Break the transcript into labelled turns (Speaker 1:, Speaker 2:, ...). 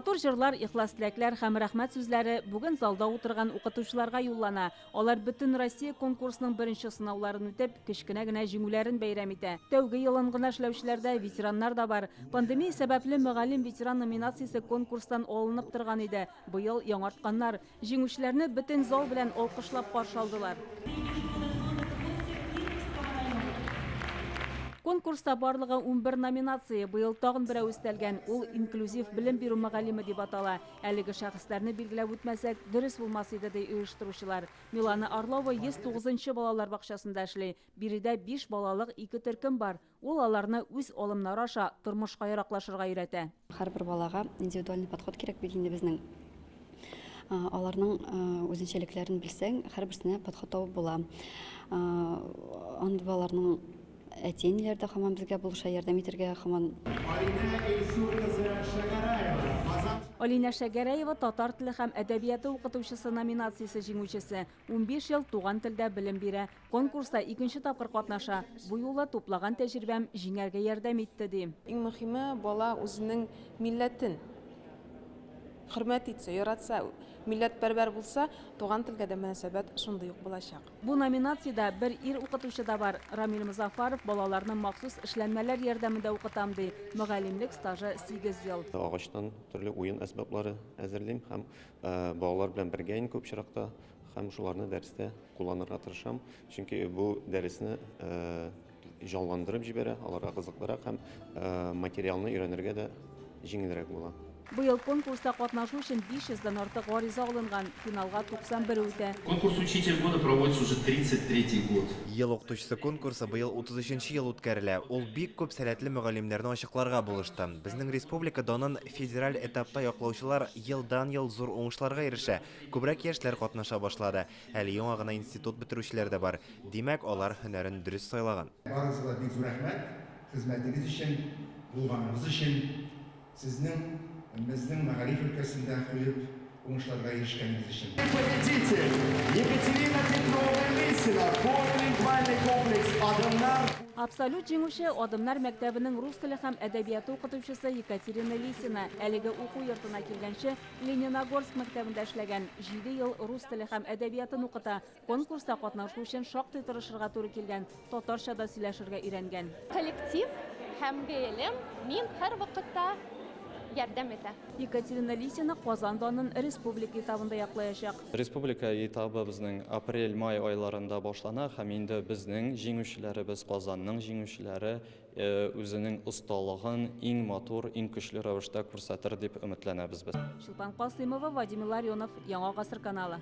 Speaker 1: Матур җырлар, ихлас теләкләр һәм рәхмәт сүзләре бүген залда утырган укытучыларга юллана. Алар Бөтенроссия конкурсының беренче сынауларын үтеп, кечкенә генә җиңүләрен бәйрәм итә. Тәүге елын гына эшләүчеләр дә, ветераннар да бар. Пандемия сәбәпле Мөгаллим-ветеран номинациясе конкурстан алынып торган иде. Быел яңартканнар. Җиңүчеләрне бөтен зал белән алкышлап каршы алдылар. Конкурста барлыгы 11 номинация, быел тагын берәү өстәлгән, ул Инклюзив белем бирү мөгаллиме дип атала. Әлеге шәхесләрне билгеләп үтмәсәк, дөрес булмас иде, ди оештыручылар. Милана Орлова 109 нчы балалар бакчасында эшли. Биредә биш балалык ике төркем бар. Ул аларны үз алымнары аша тормышка яраклашырга өйрәтә.
Speaker 2: Һәрбер балага индивидуальный подход кирәк бит инде безнең. Аларның үзенчәлекләрен белсәң, һәрберсенә подход табып була. Андый балаларның әти-әниләре дә һаман безгә булыша, ярдәм итәргә һаман.
Speaker 3: Алинә Илсур кызы Шәгәрәева, Казан.
Speaker 1: Алинә Шәгәрәева татар теле һәм әдәбияты укытучысы номинациясе җиңүчесе. 15 ел туган телдә белем бирә. Конкурста икенче тапкыр катнаша. Бу юлы туплаган тәҗрибәм җиңәргә ярдәм итте, ди.
Speaker 4: Иң мөһиме, бала үзенең милләтен хөрмәт итсә, яратса, милләтпәрвәр булса, туган телгә дә мөнәсәбәт шундый ук булачак.
Speaker 1: Бу номинациядә бер ир укытучы да бар. Рамил Мозафаров балаларны махсус эшләнмәләр ярдәмендә укытам, ди. Мөгаллимлек стажы 8 ел.
Speaker 5: Агачтан төрле уен әсбаплары әзерлим һәм балалар белән бергә иң күп очракта һәм шуларны дәрестә кулланырга тырышам, чөнки бу дәресне җанландырып җибәрә, аларга кызыклырак һәм материалны өйрәнергә дә җиңелрәк була.
Speaker 1: Быел конкурста катнашу өчен 500 дән артык гариза алынган, финалга 91 үтә.
Speaker 6: Конкурс Учитель года проводится уже 33 год.
Speaker 7: Ел укытучысы конкурсы быел 33 нче ел үткәрелә. Ул бик күп сәләтле мөгаллимнәрне ачыкларга булышты. Безнең республика данын федераль этапта яклаучылар елдан-ел зур уңышларга ирешә. Күбрәк яшьләр катнаша башлады. Әле яңа гына институт бетерүчеләр дә бар. Димәк, алар һөнәрен дөрес сайлаган.
Speaker 3: Барыгызга да бик зур рәхмәт, хезмәтегез өчен, булганыгыз өчен, сезнең безнең мәгариф өлкәсендә куеп уңышларга ирешкәнегез өчен.
Speaker 8: Победитель, Екатерина Петровна Лисина, полилингвальный комплекс Адымнар.
Speaker 1: Абсолют җиңүче, Адымнар мәктәбенең рус теле һәм әдәбияты укытучысы Екатерина Лисина. Әлеге уку йортына килгәнче, Лениногорск мәктәбендә эшләгән, җиде ел рус теле һәм әдәбиятын укыта. Конкурста катнашу өчен шактый тырышырга туры килгән, татарча да сөйләшергә өйрәнгән.
Speaker 9: Коллектив һәм гаиләм мин һәрвакытта ярдәм итә.
Speaker 1: Екатерина Лисина Казан данын республика этабында яклаячак.
Speaker 10: Республика этабы безнең апрель-май айларында башлана һәм инде безнең җиңүчеләребез, Казанның җиңүчеләре Үзенең осталыгын иң матур, иң көчле рәвештә күрсәтер дип өметләнәбез без.
Speaker 1: Чулпан Касыймова, Вадим Илларионов, Яңа Гасыр каналы.